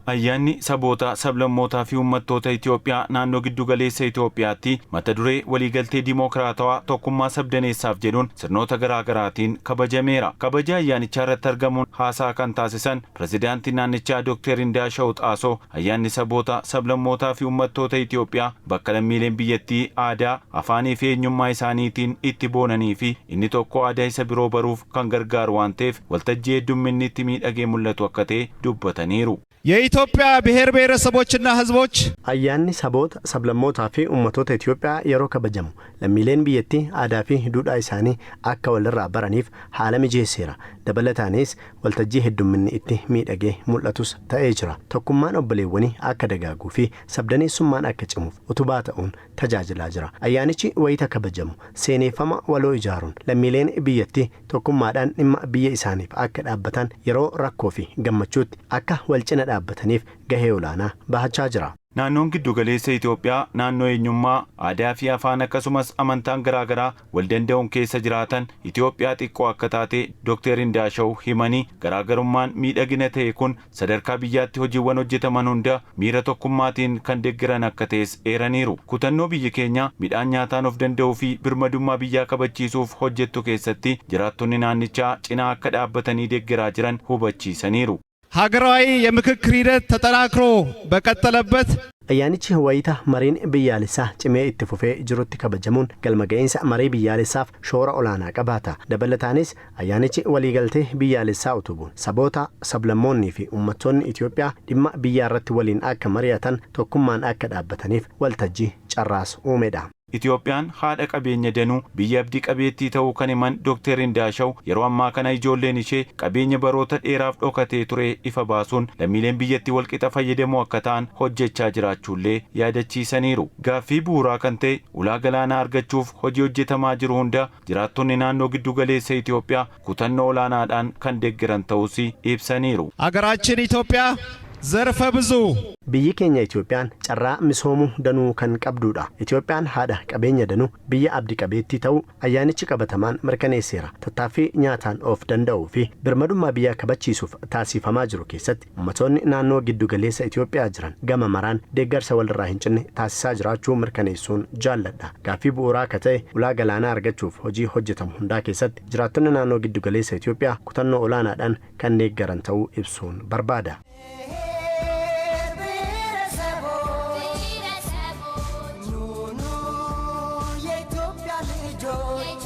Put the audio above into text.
Ayyaanni saboota, sablammootaa fi uummattoota Itoophiyaa naannoo giddugaleessa Itoophiyaatti mata duree "Waliigaltee Dimookiraatawaa Tokkummaa Sabdaneessaaf" jedhuun sirnoota garaagaraatiin kabajameera. Kabaja ayyaanichaa irratti argamuun haasaa kan taasisan pirezidaantii naannichaa Dr. Indaashaw Xaasoo, ayyaanni saboota, sablammootaa fi uummattoota Itoophiyaa bakka lammiileen biyyattii aadaa, afaanii fi eenyummaa isaaniitiin itti boonanii fi inni tokko aadaa isa biroo baruuf kan gargaaru waan ta'eef, waltajjii heddumminni itti miidhagee mul'atu akka ta'e dubbataniiru. የኢትዮጵያ ብሔር ብሔረሰቦችና ሕዝቦች Ayyaanni saboota, sablammootaa fi uummattoota Itoophiyaa yeroo kabajamu lammiileen biyyattii aadaa fi duudhaa isaanii akka walirraa baraniif haala mijeesseera. Dabalataanis waltajjii heddumminni itti miidhagee mul'atus ta'ee jira. Tokkummaan obboleewwanii akka dagaaguu fi sabdaneessummaan akka cimuuf utubaa ta'uun tajaajilaa jira. Ayyaanichi wayita kabajamu seeneeffama waloo ijaaruun lammiileen biyyattii tokkummaadhaan dhimma biyya isaaniif akka dhaabbatan, yeroo rakkoo fi gammachuutti akka wal cina dhaabbataniif gahee olaanaa bahachaa jira. Naannoon giddugaleessa Itoophiyaa naannoo eenyummaa, aadaa fi afaan akkasumas amantaan garaagaraa wal danda'uun keessa jiraatan Itoophiyaa xiqqoo akka taate Dr. Indaashaw himanii, garaagarummaan miidhagina ta'e kun sadarkaa biyyaatti hojiiwwan hojjetaman hunda miira tokkummaatiin kan deeggaran akka ta'es eeraniiru. Kutannoo biyyi keenya midhaan nyaataan of danda'uu fi birmadummaa biyyaa kabachiisuuf hojjettu keessatti jiraattonni naannichaa cinaa akka dhaabbatanii deeggaraa jiran hubachiisaniiru. ሀገራዊ የምክክር ሂደት ተጠናክሮ በቀጠለበት Ayyaanichi wayita mariin biyyaalessaa cimee itti fufee jirutti kabajamuun galma ga'iinsa marii biyyaalessaaf shoora olaanaa qabaata. Dabalataanis ayyaanichi waliigaltee biyyaalessaa utubuun saboota, sablammoonnii fi uummattoonni Itoophiyaa dhimma biyyaa irratti waliin akka mari'atan, tokkummaan akka dhaabbataniif waltajjii carraas uumedha. Itoophiyaan haadha qabeenya danuu, biyya abdii qabeettii ta'uu kan himan Dr. Indaashaw, yeroo ammaa kana ijoolleen ishee qabeenya baroota dheeraaf dhokatee ture ifa baasuun lammiileen biyyattii walqixa fayyadamoo akka ta'an hojjechaa jiraachuullee yaadachiisaniiru. Gaaffii bu'uuraa kan ta'e ulaa galaanaa argachuuf hojii hojjetamaa jiru hunda jiraattonni naannoo giddu galeessa Itoophiyaa kutannoo olaanaadhaan kan deeggaran ta'uus ibsaniiru. ሀገራችን ኢትዮጵያ ዘርፈ ብዙ Biyyi keenya Itoophiyaan carraa misoomuu danuu kan qabdudha. Itoophiyaan haadha qabeenya danuu, biyya abdii qabeettii ta'uu ayyaanichi qabatamaan mirkaneesseera. Tattaaffii nyaataan of danda'uu fi birmadummaa biyyaa kabachiisuuf taasifamaa jiru keessatti uummattoonni naannoo giddu galeessa Itoophiyaa jiran gama maraan deeggarsa walirraa hin cinne taasisaa jiraachuu mirkaneessuun jaalladha. Gaaffii bu'uuraa akka ta'e ulaa galaanaa argachuuf hojii hojjetamu hundaa keessatti jiraattonni naannoo giddu galeessa Itoophiyaa kutannoo olaanaadhaan kan deeggaran ta'uu ibsuun barbaada. ብሔረሰቦች ኑ ኑ የኢትዮጵያ ልጆች።